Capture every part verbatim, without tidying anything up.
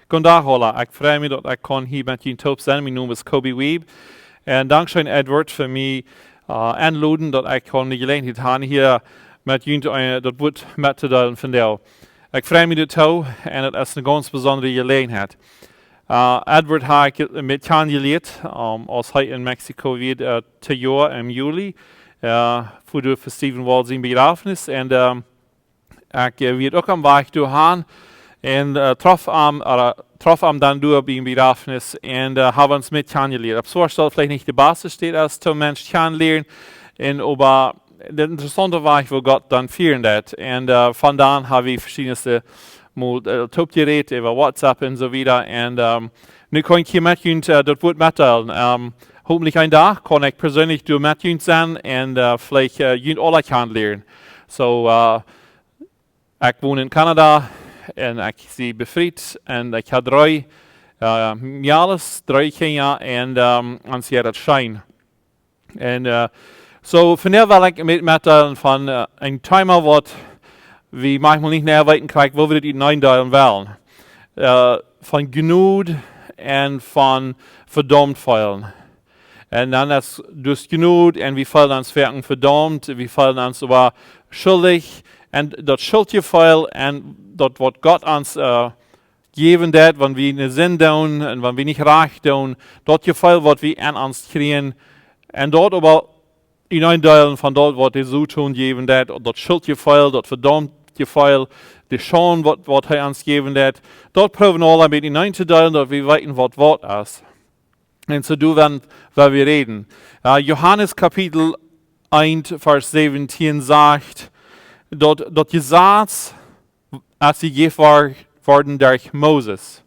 Goondach aula, ekj frei mie daut ekj kaun hia met junt toop sennen. Mien Nomen es Kobe Wiebe. Un dankscheen Edward fa mie enloden, daut ekj kaun de Jeläajenheit han hia met junt daut Wuat met to deelen vondoag. Ekj frei mie doatoo un daut es ne gaunz besondre Jeläajenheit. Edward hab ekj met kjanen jelieet aus hee en Mexiko wia, dit Joa em Juli, fa Steven Wald sien Bejrafnis. Un ekj wia uk aum Wajch doa han un trof am dan doa biem Bejrafnis un hab ons met kjanen jelieet. Opp Soastaut veleicht nich de baste Städ aus toom Mensch kjanen lieren, un oba de interessaunte Wajch woo Gott dan fieren deit. Un von dan ha wie veschiedne Mol toop jerät äwa WhatsApp un soo wieda. Un nu kaun ekj hia met junt daut Wuat metdeelen. Hopentlich een Dach kaun ekj perseenlich doa met junt sennen un veleicht junt aula kjanen lieren. Soo, ekj won en Kanada un ekj sie befriet un ekj ha dree Mejales, dree Kjinja, un ons jeit daut scheen. Un soo vondoag well ekj met, metdeelen von een Teema waut wie maunchmol nich nau weeten krakjt woo wie daut uteneen deelen wellen. Von Jnod un von vedaumt feelen. Un dan es daut Jnod un wie feelen ons foaken vedaumt, wie feelen ons oba schullich. Un daut Schultjefeel un daut waut Gott ons jäwen deit wan wie ne Sind doonen un wan wie nich rajcht doonen, daut Jefeel waut wie en ons kjrieen, un daut oba uteneen deelen von daut waut de Soton jäwen deit, daut Schultjefeel, daut vedaumt Jefeel, de Schaund waut, waut hee ons jäwen deit, daut proowen aula met uteneen to deelen, daut wie weeten waut waut es. Un soo doa woa wie räden. Johanes Kapitel eent, Varsch säwentieen sajcht, daut, daut Jesaz es jejäft worden derch Moses,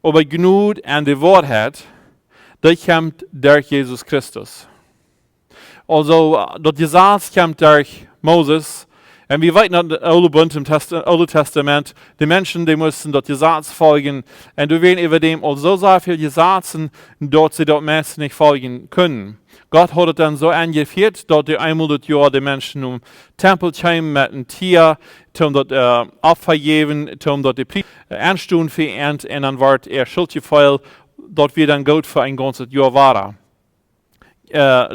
oba Jnod un de Woarheit, dee kjemt derch Jesus Christus. Aulsoo daut Jesaz kjemt derch Moses, un wie weeten daut em Oolen Bunt, em Oolen Testament, de Menschen dee musten daut Jesaz foljen, un doa wieren äwa däm aul soo sea väl Jesazen, daut see daut meist nich foljen kunnen. Gott haud daut dan soo enjefieet, daut dee eemol daut Joa de Menschen nom Tempel kjeemen met een Tia, toom daut Opfa jäwen, toom daut de Priesta enstonen fa an, un dan wort äa Schultjefeel, daut wia dan goot fa een gaunzet Joa wada.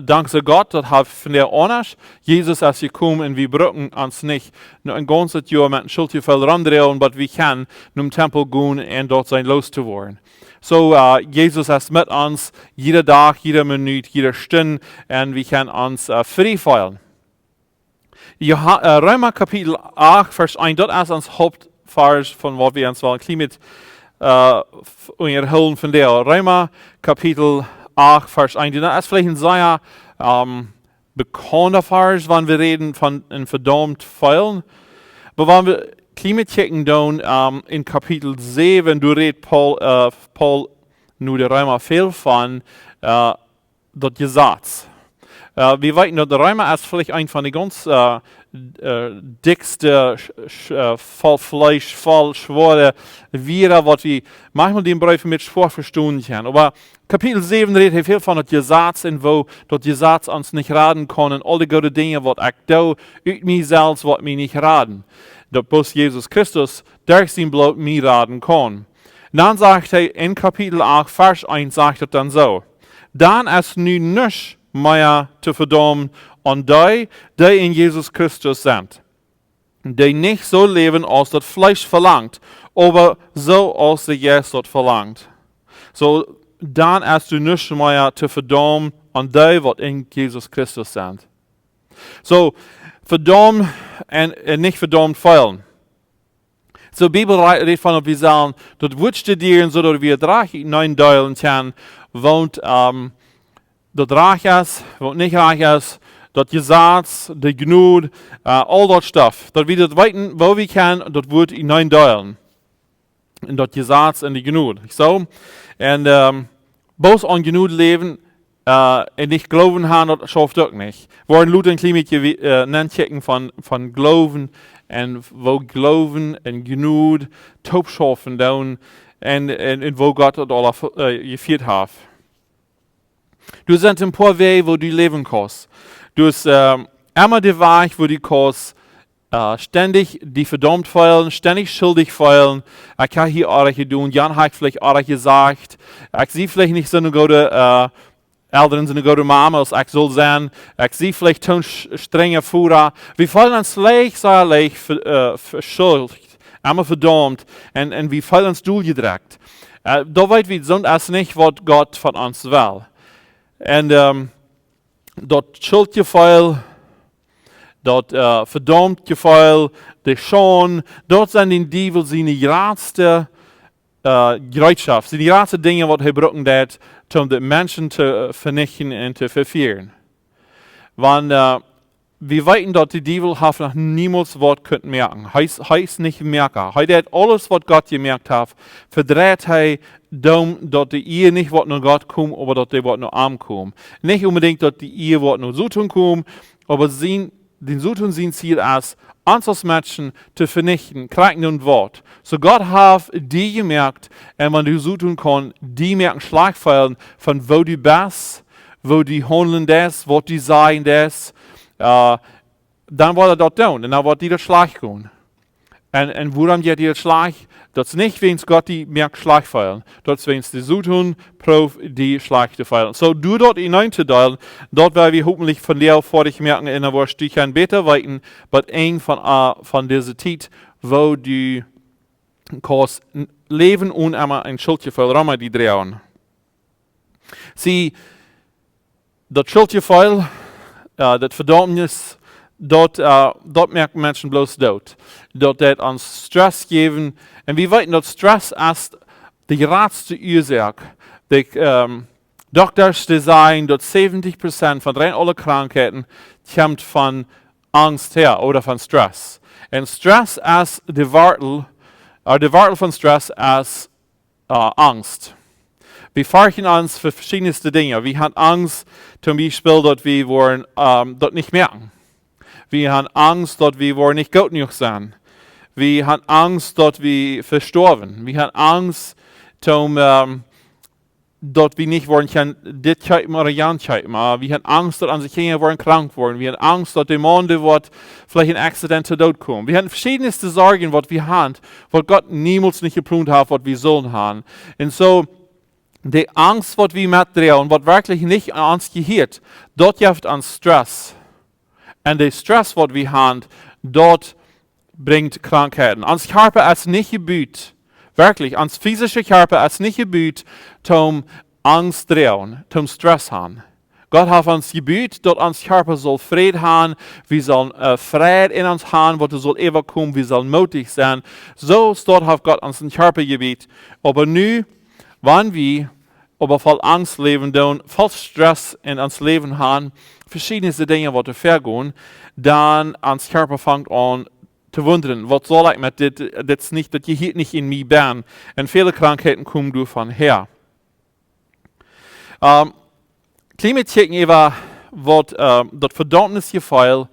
Dank sie Gott, daut haft vondoag aundasch. Jesus es jekomen un wie bruken ons nich een gaunzet Joa met een Schultjefeel romdroagen, bat wie kjennen nom Tempel gonen un daut seenen loos to woaren. Soo, Jesus es met ons jieda Dach, jieda Minut, jieda Stund, un wie kjennen ons frie feelen. Reema Kapitel acht, Varsch eent, daut es ons Hauptvarsch von waut wie ons wellen kjlien bät unjahoolen vondoag. Reema Kapitel acht, Varsch eent, un daut es veleicht een sea bekaunda Varsch wan wie räden von een vedaumt feelen. Oba wan wie kjlien bät kjikjen doonen en Kapitel säwen, doa rät Paul, Paul no de Reema väl von daut Jesaz. Wie weeten daut Reema es veleicht een von de gaunz dikjste, voll Fleesch, voll schwoare Wieed, waut wie maunchmol dän Breef met schwoa vestonen kjennen. Oba Kapitel säwen rät hee väl von daut Jesaz un woo daut Jesaz ons nich raden kaun un aul de goode Dinja waut ekj doo ut mie selfst, waut mie nich raden. Daut bloos Jesus Christus derch sien Bloot mie raden kaun. Dan sajcht hee en Kapitel acht, Varsch eent, sajcht daut dan soo: Dan es nu nuscht mea to vedaumen aun dee, dee en Jesus Christus sent, dee nich soo läwen aus daut Fleesch velangt, oba soo aus de Jeist daut velangt. Soo, dan es nu nuscht mea to vedaumen aun dee waut en Jesus Christus sent. Soo, vedaumen un nich vedaumt feelen. Soo, Bibel rät von daut wie sellen daut Wuat studieren soo daut wie daut rajcht uteneen deelen kjennen, waut daut rajcht es, waut nich rajcht es, daut Jesaz, de Jnod, aul daut Stoff, daut wie daut weeten woo wie kjennen daut Wuat uteneen deelen. Un daut Jesaz un de Jnod, nich soo? Un bloos aun Jnod läwen un nich Gloowen han, daut schauft uk nich. Woaren lota een kjlien bät nenkjikjen von Gloowen un woo Gloowen un Jnod toop schaufen doonen un woo Gott daut aula jefieet haft. Doa sent een poa Wäaj woo du läwen kaust. Doa es emma de Wajch woo du kaust äh, stendich die vedaumt feelen, stendich schuldich feelen. Ekj hab hia oajch jedonen, Jan haft veleicht oajch jesajcht. Ekj sie veleicht nich soone goode, äh, Elren, soone goode Mama aus ekj sull sennen. Ekj sie veleicht too sch-, strenja Voda. Wie feelen ons leicht, sea leicht ve-, äh, veschuldicht, emma vedaumt. Un, un wie feelen ons doljedrekjt. Äh, doa weet wie, soont es nich waut Gott von ons well. Un, ähm, daut Schuldjefeel, daut, äh, vedaumt Jefeel, de Schaund, daut sent dän Diewel siene jratste, äh, Jereetschoft, siene jratste Dinja waut hee brucken deit, om de Menschen to, äh, venichten un to vefieren. Wan, äh, wie weeten daut de Diewel haft noch niemols waut kunt moaken. Hee es, hee es nich Moaka. Hee deit aules waut Gott jemoakt haft, vedreit hee doamet daut de Ea nich woat no Gott komen, oba daut dee woat no am komen. Nich onbedinjt daut de Ea woat no Soton komen, oba sien, dän Soton sien Ziel es, ons aus Menschen to venichten, krakjt endoont waut. Soo Gott haft die jemoakt, un wan de Soton kaun die moaken schlajcht feelen von woo du best, woo du haundlen deist, waut du sajen deist, äh, dan woat hee daut doonen un dan woat die daut schlajcht gonen. Un, un wuarom jeit die daut schlajcht? Daut es nich wäajens Gott die moakt schlajcht feelen. Daut es wäajens de Soton prooft die schlajcht to feelen. Soo, doa daut enenn to deelen, daut woa wie hopentlich vondoag foadich moaken un dan woascht du kjennen bäta weeten, waut eent von, äh, von dise Tiet, woo du kaust n-, läwen onen emma een Schuldjefeel rom die droagen. See, daut Schuldjefeel, äh, daut Vedaumnis, daut, äh, daut moakt Menschen bloos doot. Daut deit ons Stress jäwen. Un wie weeten daut Stress es de jratste Uasoak. De, ähm, Dokta, dee sajen daut säwentich Prozent von rein aule Krankheiten kjemt von Angst häa ooda von Stress. Un Stress es de Wartel, äh, de Wartel von Stress es äh, Angst. Wie ferchten ons fa veschiedne Dinja. Wie haben Angst, toom Biespel, daut wie woaren, ähm, daut nich moaken. Wie haben Angst, daut wie woaren nich goot jenuach sennen. Wie haben Angst, daut wie vestoawen. Wie haben Angst, toom, ähm, daut wie nich woaren kjennen dit kjeepen ooda jant kjeepen. Äh, wie haben Angst, daut onse Kjinja woaren krank woaren. Wie haben Angst, daut de Maun, dee woat veleicht een Accident to Doot komen. Wie haben veschiedne Sorjen, waut wie haben, waut Gott niemols nich jeplont haft, waut wie sullen haben. Un soo, de Angst, waut wie metdroagen, waut werkjlich nich aun ons jehieet, daut jeft ons Stress. Un de Stress, waut wie haben, daut brinjt Krankheiten. Ons Kjarpa es nich jebut, werkjlich, ons fisischa Kjarpa es nich jebut, toom Angst droagen, toom Stress haben. Gott haft ons jebut, daut ons Kjarpa saul Fräd haben, wie sellen, äh, Fräd en ons haben, waut saul äwakomen, wie sellen mootich sennen. Soo aus daut haft Gott ons Kjarpa jebut. Oba nu, wan wie oba voll Angst läwen doonen, voll Stress en ons Läwen haben, veschiedne Dinja, waut doa väagonen, dan ons Kjarpa fangt aun to wundren, waut saul ekj met dit, dit es nich, daut jehieet nich en mie benn. Un väle Krankheiten komen doavon häa. Ähm, kjlien bät kjikjen äwa waut, ähm, daut Vedaumnisjefeel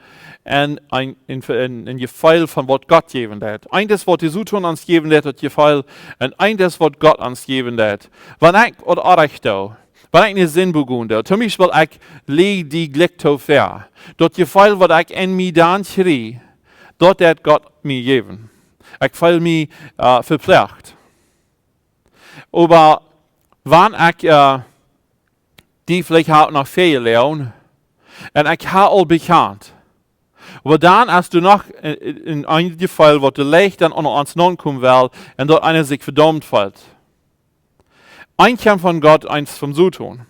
un een, een, een, een Jefeel von waut Gott jäwen deit. Eent es waut de Soton ons jäwen deit, daut Jefeel, un eent es waut Gott ons jäwen deit. Wan ekj waut Oajch doo, wan ekj eene Sind begonen doo, toom Biespel ekj läaj die Jlikj too väa, daut Jefeel, waut ekj en mie dan kjrie, daut deit Gott mie jäwen. Ekj feel mie, äh, veplecht. Oba wan ekj, äh, die veleicht hab noch väajeloagen, un ekj hab aul bekjant. Oba dan, aus du noch en, en, en Jefeel, waut de Licht dan aun ons nokomen well, un daut eena sikj vedaumt feelt. Eent kjemt von Gott, eent vom Soton.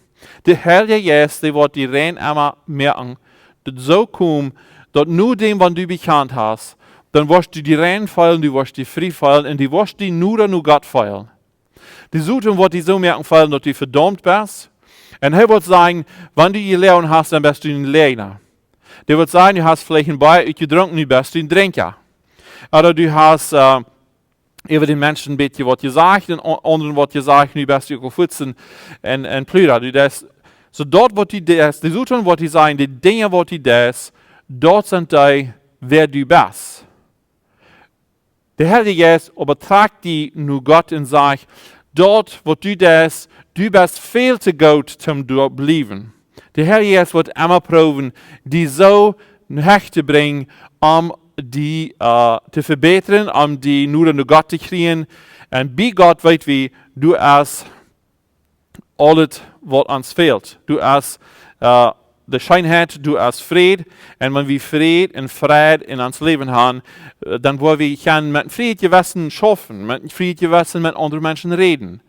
De Heilje Jeist, dee woat die rein emma moaken, daut soo kjemt, daut no däm, waut du bekjant hast, dan woascht du die rein feelen, du woascht die frie feelen, un du woascht die noda no Gott feelen. De Soton woat die soo moaken feelen, daut du vedaumt best. Un hee woat sajen, wan du jeloagen hast, dan best du een Läajna. Dee woat sajen, du hast veleicht een Bia utjedrunken, nu best du een Drinkja. Ooda du hast, äh, äwa dän Menschen een bät waut jesajcht un a-, aundren waut jesajcht, nu best du uk een Futzen un, un Plündra. Du deist, soo daut waut du deist, de Soton woat die sajen, de Dinja waut du deist, daut sent dee, wäa du best. De Heilje Jeist oba trakjt die no Gott un sajcht, daut waut du deist, du best väl too goot toom doa bliewen. De Heilje Jeist woat emma proowen, die soo hecht to brinjen, om die äh, to vebätren, om die noda no Gott to kjrieen. Un bie Gott weet wie, doa es aulet waut ons fält. Doa es äh, de Scheenheit, doa es Fräd. Un wan wie Fräd un Freid en ons Läwen han, äh, dan woa wie kjennen met een frieet Jewessen schaufen, met een frieet Jewessen met aundre Menschen räden.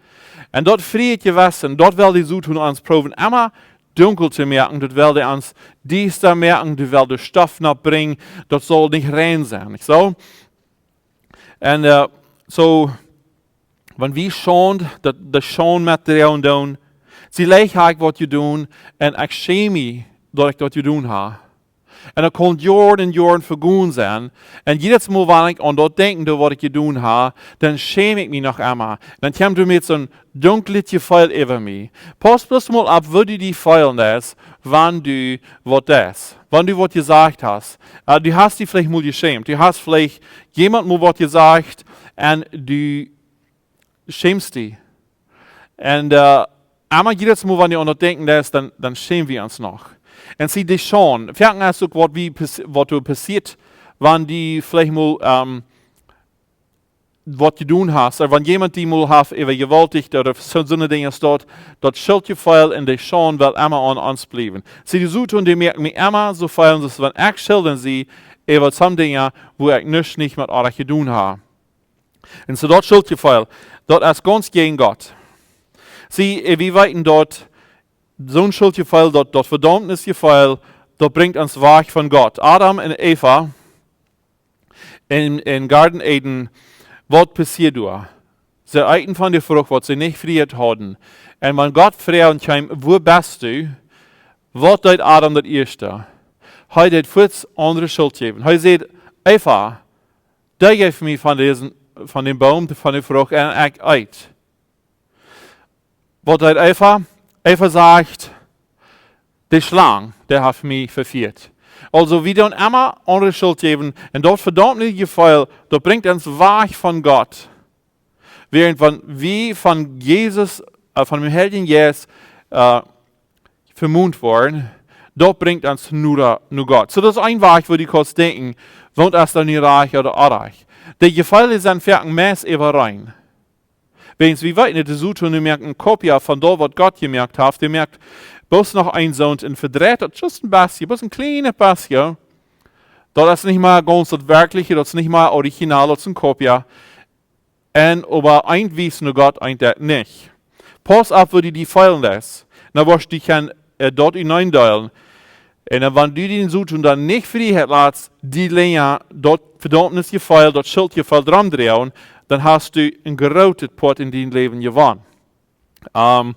Un daut frieet Jewessen, daut well de Soton ons proowen emma dunkel to moaken, daut well dee ons diesta moaken, daut well de Stoff nopp brinjen, daut saul nich rein sennen, nich soo? Un äh, soo, wan wie Schaund, daut, de Schaund met droagen doonen, see, veleicht ha ekj waut jedonen un ekj schäm mie, daut ekj daut jedonen ha. Un daut kaun Joaren un Joaren vegonen sennen. Un jiedet Mol, wan ekj aun daut denkjen doo, waut ekj jedonen ha, dan schäm ekj mie noch emma. Dan kjemt doa met soon dunklet Jefeel äwa mie. Pauss bloos mol opp, woo du die feelen deist, wan du waut deist, wan du waut jesajcht hast. Äh, du hast die veleicht mol jeschämt. Du hast veleicht jemaunt mol waut jesajcht un du schämst die. Un äh, emma jiedet Mol, wan du aun daut denkjen deist, dan, dan schäm wie ons noch. Un see, de Schaund, foaken es uk waut, wie pass-, waut doa passieet, wan du veleicht mol ähm, waut jedonen hast, ooda wan jemaunt die mol haft äwajewaulticht ooda soo, soone Dinja, daut, daut Schultjefeel un de Schaund well emma aun ons bliewen. See, de Soton, dee moakt mie emma soo feelen, aus wan ekj Schult sie äwa soone Dinja, wua ekj nuscht nich met orrajcht jedonen ha. Un soo daut Schultjefeel, daut es gaunz jäajen Gott. See, äh, wie weeten daut, soon Schultjefeel, daut, daut Vedaumnisjefeel, daut brinjt ons wajch von Gott. Adam un Eva en, en Garden Eden, waut passieed doa? See eeten von de Frucht, waut see nich vejäft hauden. Un wan Gott froagen kjeem: "Wua best du?", waut deed Adam daut ieeschte? Hee deed fuaz aundre Schult jäwen. Hee säd: "Eva, dee jeef mie von disen, von dän Boom, von de Frucht, un ekj eet." Waut deed Eva? Eva sajcht: "De Schlang, dee haft mie vefieet." Aulsoo, wie doonen emma aundre Schult jäwen, un daut Vedaumnisjefeel, daut brinjt ons wajch von Gott. Wäarent wan wie von Jesus, äh, von däm Heiljen Jeist, äh, vemont woaren, daut brinjt ons noda no Gott. Soo, daut es een Wajch, wua du kaust denkjen, woont es daut nu rajcht ooda orrajcht. De Jefeelen sent foaken meist äwareen. Wäajens wie weeten, daut de Soton nu moakt eene Kopie von daut, waut Gott jemoakt haft. Dee moakt bloos noch een soont un vedreit daut just een bät, bloos een kjlienet bät. Daut es nich mea gaunz daut werkjliche, daut es nich mea original, daut es eene Kopie. Un oba eent wiest no Gott, eent deit nich. Pauss opp, woo du die feelen deist. Dan woascht du kjennen, äh, daut uteneen deelen. Un dan, wan du dän Soton dan nich frie latst, die lenja daut Vedaumnisjefeel, daut Schultjefeel romdroagen, dan hast du een grootet Poat en dien Läwen jewonnen. Ähm,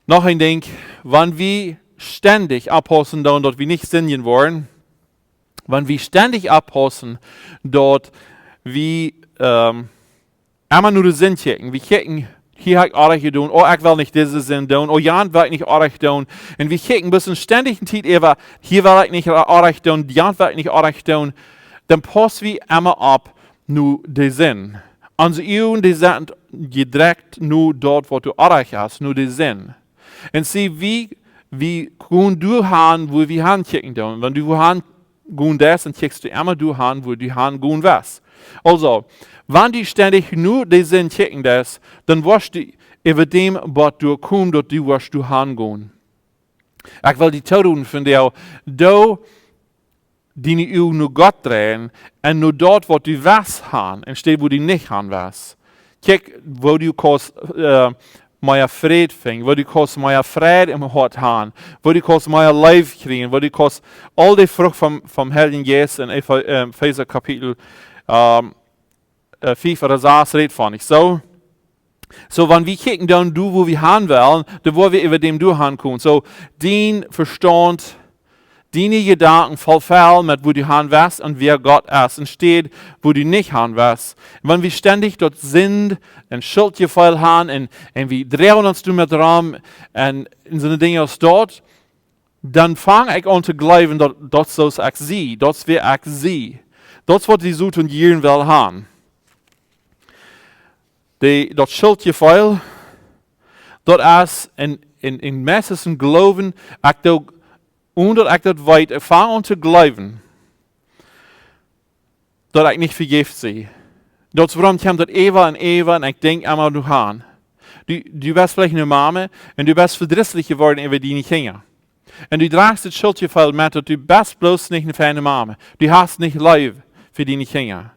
noch een Dinkj, wan wie stendich oppaussen doonen, daut wie nich sindjen woaren, wan wie stendich oppaussen, daut wie, ähm, emma no de Sind kjikjen. Wie kjikjen: "Hia hab ekj orrajcht jedonen. Oh, ekj well nich dise Sind doonen. Oh, jant well ekj nich orrajcht doonen." Un wie kjikjen bloos stendich de Tiet äwa: "Hia well ekj nich orrajcht doonen, jant well ekj nich orrajcht doonen." Dan pauss wie emma opp no de Sind. Onse Uagen, dee sent jedreit no daut, waut doa orrajcht es, no de Sind. Un see, wie, wie gonen doa han, wua wie han kjikjen doonen. Wan du wua han gonen deist, dan kjikjst du emma doa han, wua du han gonen west. Aulsoo, wan du stendich no de Sind kjikjen deist, dan woascht du äwa däm Poat doa komen, daut du woascht doa han gonen. Ekj well die toroden von die, doo diene Uagen no Gott dreien un no daut, waut du west han, enne Städ, wua du nich han west. Kjikj, wua du kaust, äh, mea Fräd finjen, wua du kaust mea Fräd em Hoat han, wua du kaust mea Leew kjrieen, wua du kaust aul de Frucht vom, vom Heiljen Jeist en Efe-, äh, Efeesa Kapitel, ähm, äh, fief ooda sas rät von, nich soo? Soo, wan wie kjikjen doonen doa, wua wie han wellen, dan woa wie äwa däm doa han komen. Soo, dien Vestaunt, diene Jedanken voll fellen met wua du han west un wäa Gott es, enne Städ, wua du nich han west. Un wan wie stendich daut Sind un Schultjefeel han un, un wie droagen ons doamet rom un, un soone Dinja aus daut, dan fang ekj aun to jleewen, daut, daut soo es ekj sie, daut es wäa ekj sie. Daut es, waut de Soton jieren well han. De, daut Schultjefeel, daut es een, een, een Mess, een Gloowen, ekj doo, onen daut ekj daut weet, ekj fang aun to jleewen, daut ekj nich vejäft sie. Daut es wuarom kjemt daut äwa un äwa un ekj denkj emma doaraun. Du, du best veleicht ne Mame un du best vedrisslich jeworden äwa diene Kjinja. Un du drajchst daut Schuldjefeel met, daut du best bloos nich ne feine Mame. Du hast nich Leew fa diene Kjinja.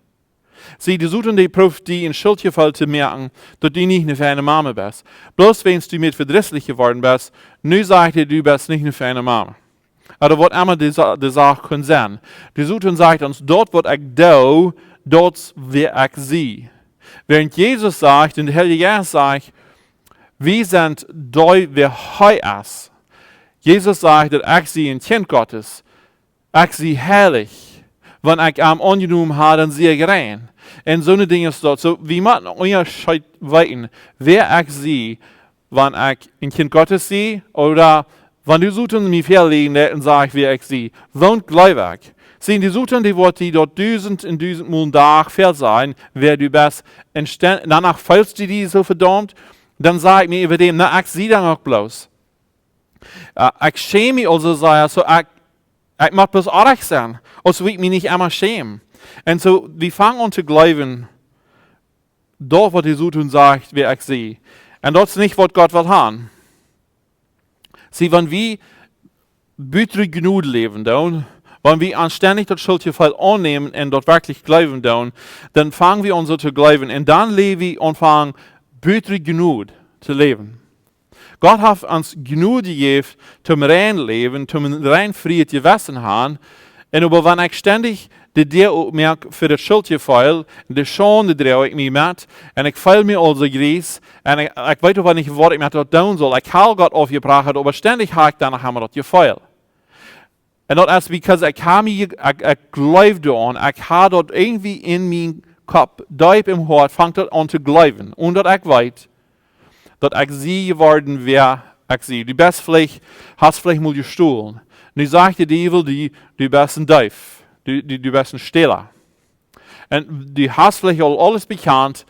See, de Soton, dee proowt die een Schuldjefeel to moaken, daut du nich ne feine Mame best. Bloos wiels du met vedrisslich jeworden best, nu sajcht hee, du best nich ne feine Mame. Ooda waut emma de Sa-, de Sach kunn sennen. De Soton sajcht ons, daut waut ekj doo, daut es wäa ekj sie. Wäarent Jesus sajcht, un de Heilje Jeist sajcht, wie sent dee, wäa hee es. Jesus sajcht, daut ekj sie een Kjint Gottes. Ekj sie heilich. Wan ekj am aunjenomen hab, dan sie ekj rein. Un soone Dinja es daut. Soo, wie motten een Unjascheet weeten, wäa ekj sie, wan ekj een Kjint Gottes sie, ooda wan de Soton mie väalieejen deit un sajcht, wäa ekj sie. Waut jleew ekj? See, de Soton, dee woat die daut dusent un dusent mol een Dach väl sajen, wäa du best. Un sten-, doano feelst du die soo vedaumt, dan saj ekj mie äwa däm, na, ekj sie dan uk bloos. Äh, ekj schäm mie aulsoo sea, soo ekj, ekj mott bloos oajch sennen, aus wan ekj mie nich emma schäm. Un soo, wie fangen aun to jleewen, daut waut de Soton sajcht, wäa ekj sie. Un daut es nich waut Gott well haben. See, wan wie buten Jnod läwen doonen, wan wie aunstendich daut Schuldjefeel aunnämen un daut werkjlich jleewen doonen, dan fangen wie aun soo to jleewen. Un dan läw wie aunfangen, buten Jnod to läwen. Gott haft ons Jnod jejäft, toom rein läwen, toom een rein frieet Jewessen haben. Un oba wan ekj stendich de Däa opmoak fa daut Schuldjefeel, de Schaund, dee droag ekj mie met, un ekj feel mie aulsoo jriees, un ekj, ekj weet oba nich, waut ekj met daut doonen saul. Ekj hab Gott aufjeprachat, oba stendich hab ekj dan noch emma daut Jefeel. Un daut es because ekj hab mie, ekj, ekj jleew doaraun, ekj hab daut irjentwoo en mien Kopp, deep em Hoat, fang daut aun to jleewen. Un daut ekj weet, daut ekj sie jeworden, wäa ekj sie. Du best veleicht, hast veleicht mol jestolen. Nu sajcht de Diewel die, du best een Deef. Du, du, du best een Stäla. Un du hast veleicht aul aules bekjant,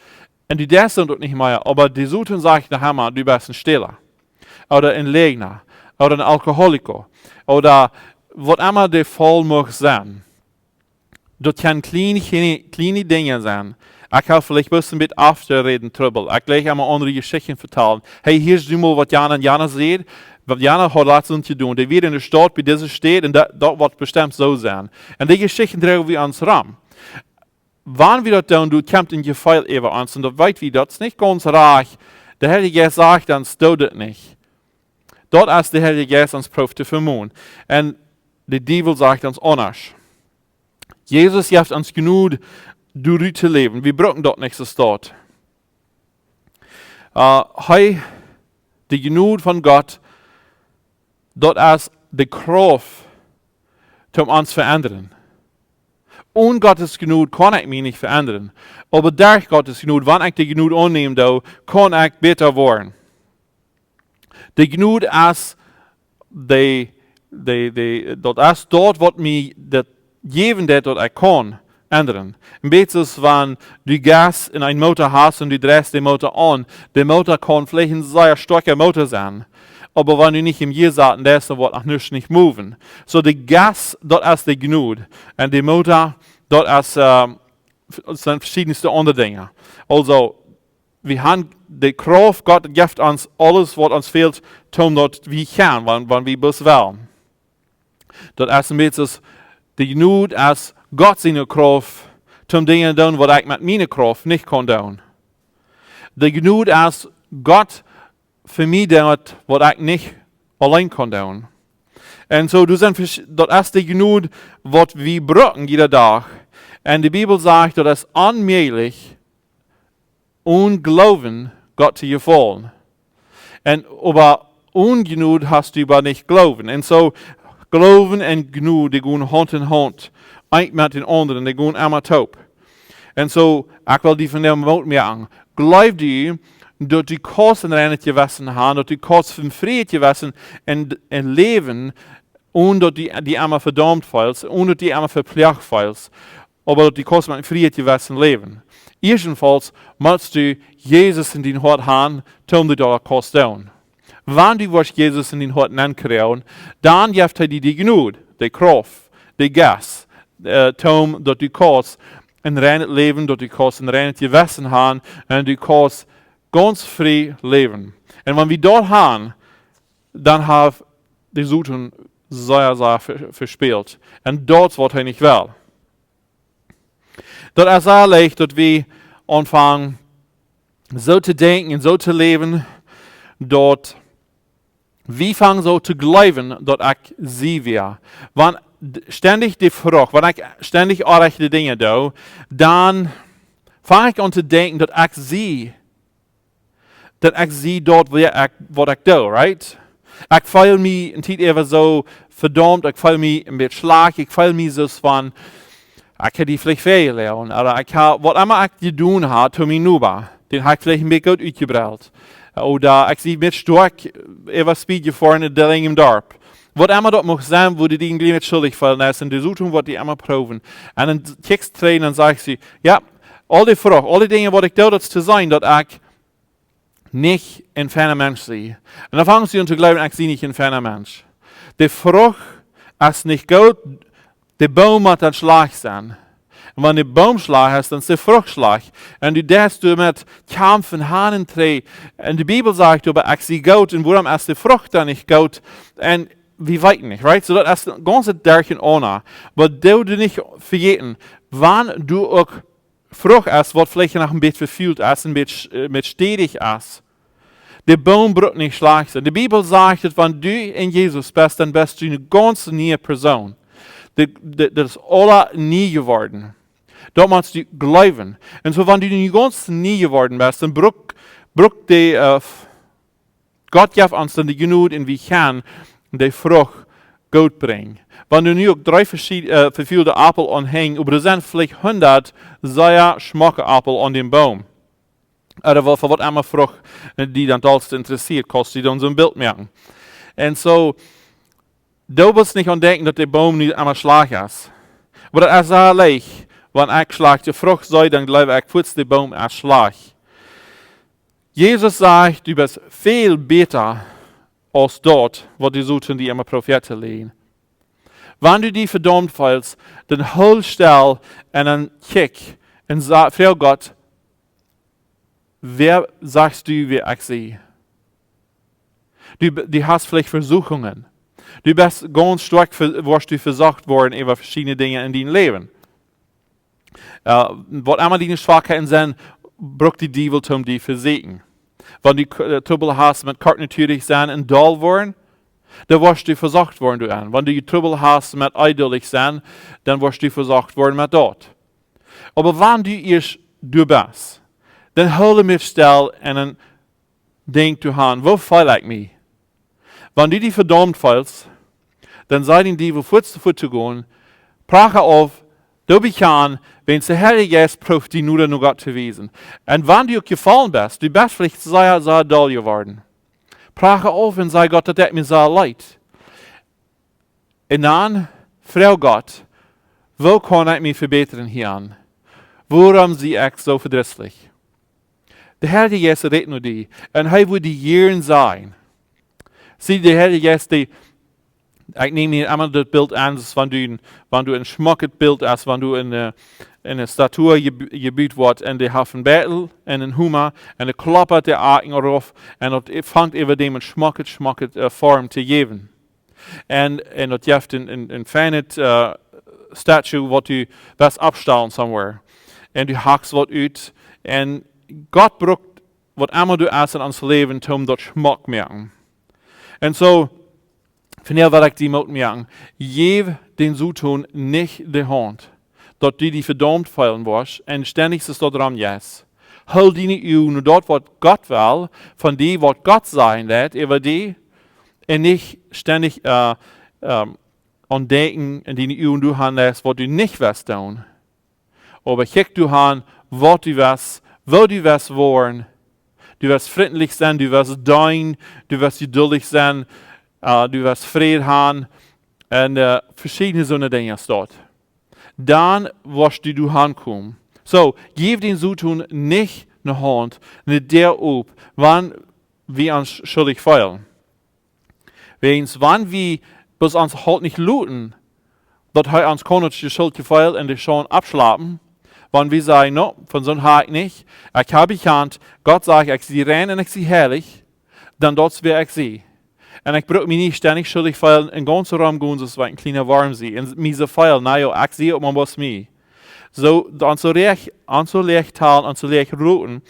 un du deist daut nich mea, oba de Soton sajcht noch emma, du best een Stäla. Ooda een Läajna. Ooda een Alkoholiker. Ooda waut emma de Faul mucht sennen. Daut kjennen kjliene, kjliene, kjliene Dinja sennen. Ekj hab veleicht bloos een bät Aufräden Trubbel. Ekj jleich emma aundre Jeschichten vetalen. Hey, hia es nu mol waut jana un jana säd, waut jana haud latst jedonen. Dee wia en de Staut bie dise Städ un daut, daut woat bestemmt soo sennen. Un dee Jeschichten droagen wie ons rom. Wan wie daut doonen, dan kjemt een Jefeel äwa ons. Un daut weet wie, daut es nich gaunz rajcht. De Heilje Jeist sajcht ons, doo daut nich. Daut es de Heilje Jeist ons proowt to vemonen. Un de Diewel sajcht ons aundasch. Jesus jeft ons Jnod, doa rut to läwen. Wie brucken daut nich soo staut. Äh, hee, de Jnod von Gott, daut es de Krauft, toom ons veendren. Onen Gottes Jnod kaun ekj mie nich veendren. Oba derch Gottes Jnod, wan ekj de Jnod aunnämen doo, kaun ekj bäta woaren. De Jnod es de, de, de, daut es daut, waut mie daut jäwen deit, daut ekj kaun endren. Een bät soo aus wan du Gas en een Motor hast un du dreist de Motor aun. De Motor kaun veleicht een sea stoakja Motor sennen. Oba wan du nich em Gas saten deist, dan woat noch nuscht nich moven. Soo de Gas, daut es de Jnod. Un de Motor, daut es, äh, sent veschiedne aundre Dinja. Aulsoo, wie haben de Krauft, Gott jeft ons aules, waut ons fält, toom daut wie kjennen, wan, wan wie bloos wellen. Daut es een bät soo aus, de Jnod es Gott siene Krauft, toom Dinja doonen, waut ekj met miene Krauft nich kaun doonen. De Jnod es Gott fa mie deit, waut ekj nich auleen kaun doonen. Un soo, du sent, daut es de Jnod, waut wie brucken jieda Dach. Un de Bibel sajcht, daut es onmäajlich, onen Gloowen Gott to jefaulen. Un oba onen Jnod hast du oba nich Gloowen. Un soo, Gloowen un Jnod, dee gonen Haunt en Haunt. Eent met dän aundren, dee gonen emma toop. Un soo, ekj well die vondoag Moot moaken. Jleew du, daut du kaust een reinet Jewessen haben, daut du kaust een frieet Jewessen en, en läwen, onen daut du die emma vedaumt feelst, onen daut du die emma vepleacht feelst, oba daut du kaust met een frieet Jewessen läwen. Ieeschtenfaust motst du Jesus en dien Hoat haben, toom du daut kaust doonen. Wan du woascht Jesus en dien Hoat nenkjrieen, dan jeft hee die de Jnod, de Krauft, de Gas, äh, toom daut du kaust een reinet Läwen, daut du kaust een reinet Jewessen haben un du kaust gaunz frie läwen. Un wan wie daut haben, dan haft de Soton sea, sea ve-, vespält. Un daut es waut hee nich well. Daut es sea leicht, daut wie aunfangen soo to denkjen un soo to läwen, daut wie fangen soo to jleewen, daut ekj sie wea. Wan d-, stendich de Frucht, wan ekj stendich orrajchte Dinja doo, dan fang ekj aun to denkjen, daut ekj sie, daut ekj sie daut, wea ekj, waut ekj doo, right? Ekj feel mie eene Tiet äwa soo vedaumt, ekj feel mie een bät schlajcht, ekj feel mie soo von, ekj hab die veleicht wee jedonen, ooda ekj hab, waut emma ekj jedonen hab, to mienen Noba, dän hab ekj veleicht een bät goot utjebrellt. Ooda ekj sie met Stoakj äwa Speed jefoaren en de Rinj em Darp. Waut emma daut mucht sennen, wua du die een bät schuldich feelen deist, un de Soton woat die emma proowen. Un dan kjikjst trigj un dan sajchst du, jo, aul dee Frucht, aul dee Dinja, waut ekj doo, daut es to seenen, daut ekj nich een feina Mensch sie. Un dan fangst du aun to jleewen, ekj sie nich een feina Mensch. De Frucht es nich goot, de Boom mott dan schlajcht sennen. Un wan de Boom schlajcht es, dan es de Frucht schlajcht. Un du deist doamet kjamfen, han un trigj. Un de Bibel sajcht oba, ekj sie goot, un wuarom es de Frucht dan nich goot? Un wie weeten nich, right? Soo daut es een gaunzet Derchenaunda. Oba doo du nich vejäten, wan du uk Frucht es, waut veleicht noch een bät vefult es, een bät sch-, äh, met stedich es. De Boom brukt nich schlajcht sennen. De Bibel sajcht, daut wan du en Jesus best, dan best du eene gaunz niee Persoon. De, de, daut es aula nie jeworden. Daut motst du jleewen. Un soo, wan du nu gaunz nie jeworden best, dan brukt, brukt de, äh, f-, Gott jeft ons dan de Jnod un wie kjennen de Frucht goot brinjen. Wan du nu uk dree veschied-, äh, vefulde Aupel aunhenjst, oba doa sent veleicht hundat sea schmocke Aupel aun dän Boom. Ooda waut, fa waut emma Frucht, äh, die dan daut dollste interessieet, kaust du die dan soon Bilt moaken. Un soo, du motst nich aun denkjen, daut de Boom nu emma schlajcht es. Oba daut es sea leicht, wan ekj schlajchte Frucht see, dan jleew ekj fuaz, de Boom es schlajcht. Jesus sajcht, du best väl bäta aus daut, waut de Soton die emma prooft to lieren. Wan du die vedaumt feelst, dan hool stell un dan kjikj un sa-, froag Gott, wea sajchst du, wea ekj sie? Du b-, du hast veleicht Vesuchungen. Du best gaunz stoakj ve-, woascht du vesocht woaren äwa veschiedne Dinja en dien Läwen. Äh, waut emma diene Schwakheiten sent, brukt de Diewel, om die to vesieekjen. Wan du K-, äh, Trubbel hast met kortnatuarich sennen un doll woaren, dan woascht du vesocht woaren doaraun. Wan du Trubbel hast met eedullich sennen, dan woascht du vesocht woaren met daut. Oba wan du ieescht doa best, dan hool mol stell un dan denkj doaraun, woo feel ekj mie? Wan du die vedaumt feelst, dan saj dän Diewel fuaz, fuaz to gonen, prach auf, doo bekjanen, wiels de Herr Jesus prooft die nu no Gott to wiesen. Un wan du uk jefollen best, du best veleicht sea, sea doll jeworden. Prach auf un saj: Gott, daut deit mie sea leet. Un dan froag Gott: Woo kaun ekj mie vebätren hia? Wuarom sie ekj soo vedrisslich? De Herr Jesus rät no die un hee woat die hieren sennen. See, de Herr Jesus, dee, ekj näm hia emol daut Bilt aun, soo aus wan du een, wan du een schmocket Bilt hast, wan du een, äh, eene Statue jeb-, jebut woat un dee haft een Beitel un een Homa un dee kloppat de Aken rauf un daut fangt äwa däm een schmocket, schmocket, äh, Form to jäwen. Un, un daut jeft een, een, een feinet, äh, Statue, waut du best aufstalen somewhere. Un du hakjst waut ut. Un Gott brukt waut emma du hast en ons Läwen, om daut schmock moaken. Un soo, vondoag well ekj die Moot moaken: Jeff dän Soton nich de Haunt, daut du die vedaumt feelen woascht un stendich es daut rom, yes. Hool diene Uagen no daut, waut Gott well, von die, waut Gott sajen deit äwa die, un nich stendich, äh, ähm, aun denkjen un diene Uagen doa han lätst, waut du nich west doonen. Oba kjikj doa han, waut du west, woo du west woaren. Du west frintlich sennen, du west deenen, du west jeduldich sennen, äh, du west Fräd han, un, äh, veschiedne soone Dinja es daut. Dan woascht du doa hankomen. Soo, jeff dän Soton nich ne Haunt, ne Däa op, wan wie ons schuldich feelen. Wäajens wan wie bloos ons Hoat nich loten, daut hee ons kaun daut Schuldjefeel un de Schaund aufschlapen, Wan wie sajen: "No, von soon ha ekj nich. Ekj hab bekjant, Gott sajcht, ekj sie rein un ekj sie heilich," dan daut es wäa ekj sie. Un ekj bruck mie nich stendich schuldich feelen un gaunz romgonen, soo aus wan ekj een kjliena Worm sie. Un mie soo feelen, na jo, ekj sie uk mau bloos mie. Soo, dan soo leicht, aun soo leicht talen, aun soo leicht roten,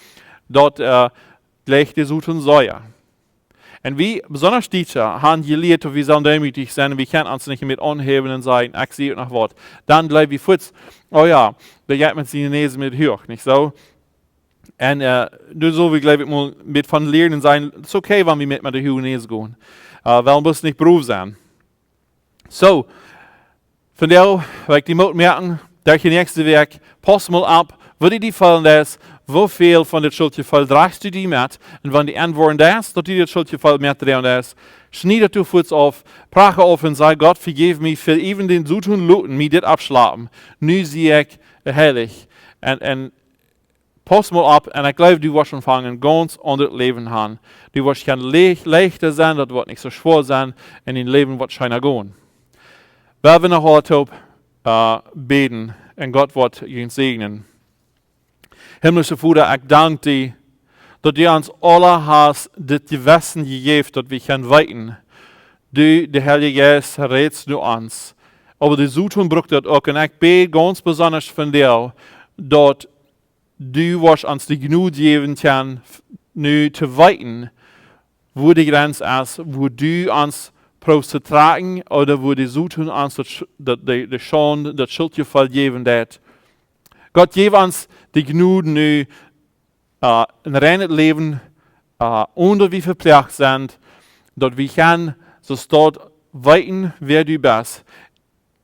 daut, äh, jleicht de Soton sea. Un wie, besonda Dietsche, han jelieet, daut wie sellen deemootich sennen, wie kjennen ons nich met aunhäwen un sajen: "Ekj sie uk noch waut." Dan jleew wie fuaz: "Oh jo, dee jeit met siene Näs met huach," nich soo? Un, äh, doa sell wie, jleew ekj, mol met von lieren un sajen: "Daut es okay, wan wie met, met de huache Näs gonen. Äh, well bloos nich brow sennen." Soo, vondoag well ekj die Moot moaken, derch de näakjste Wäakj, pauss mol opp, woo du die feelen deist, woo väl von dit Schuldjefeel drajchst du die met, un wan du enwoaren deist, daut du dit Schuldjefeel metdroagen deist, schnied daut du fuaz auf, prach auf un saj: "Gott, vejeff mie fa äwen dän Soton loten mie dit aufschlapen. Nu sie ekj heilich." Un, un pauss mol opp, un ekj jleew, du woascht aunfangen gaunz aundret Läwen han. Du woascht kjennen leicht, leichta sennen, daut woat nich soo schwoa sennen, un dien Läwen woat scheena gonen. Well wie noch aula toop, äh, bäden, un Gott woat junt säajnen. Himmlischa Voda, ekj dank die, daut du ons aula hast dit Jewessen jejäft, daut wie kjennen weeten, du, de Heilje Jeist, rätst no ons. Oba de Soton brukt daut uk, un ekj bäd gaunz besonda vondoag, daut du woascht ons de Jnod jäwen kjennen, f-, nu to weeten, wua de Grenz es, wua du ons proowst to trakjen, ooda wua de Soton ons daut Sch-, daut, de, de Schaund, daut Schuldjefeel jäwen deit. Gott, jeff ons de Jnod nu, äh, een reinet Läwen, äh, onen daut wie veploagt sent, daut wie kjennen, soo aus daut, weeten, wäa du best.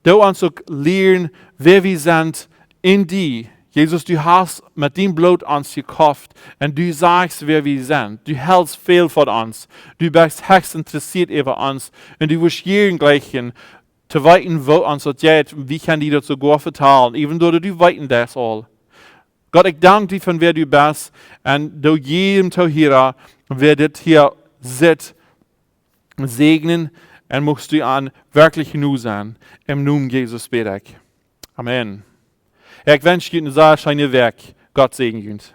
Doo ons uk lieren, wäa wie sent en die. Jesus, du hast met dien Bloot ons jekoft, un du sajchst, wäa wie sent. Du helst väl von ons. Du best hechst interessieet äwa ons. Un du woascht jieren jlikjen, to weeten, woo ons daut jeit, un wie kjennen die daut soogoa vetalen, äwen doa daut du weeten deist aul. Gott, ekj dank die von wäa du best, un doo jiedem Toohiera, wäa dit hia sitt, säajnen, un muchst du an werkjlich nu sennen. Em Nomen Jesus bäd ekj. Amen. Ekj wensch junt eene sea scheene Wäakj. Gott säajen junt.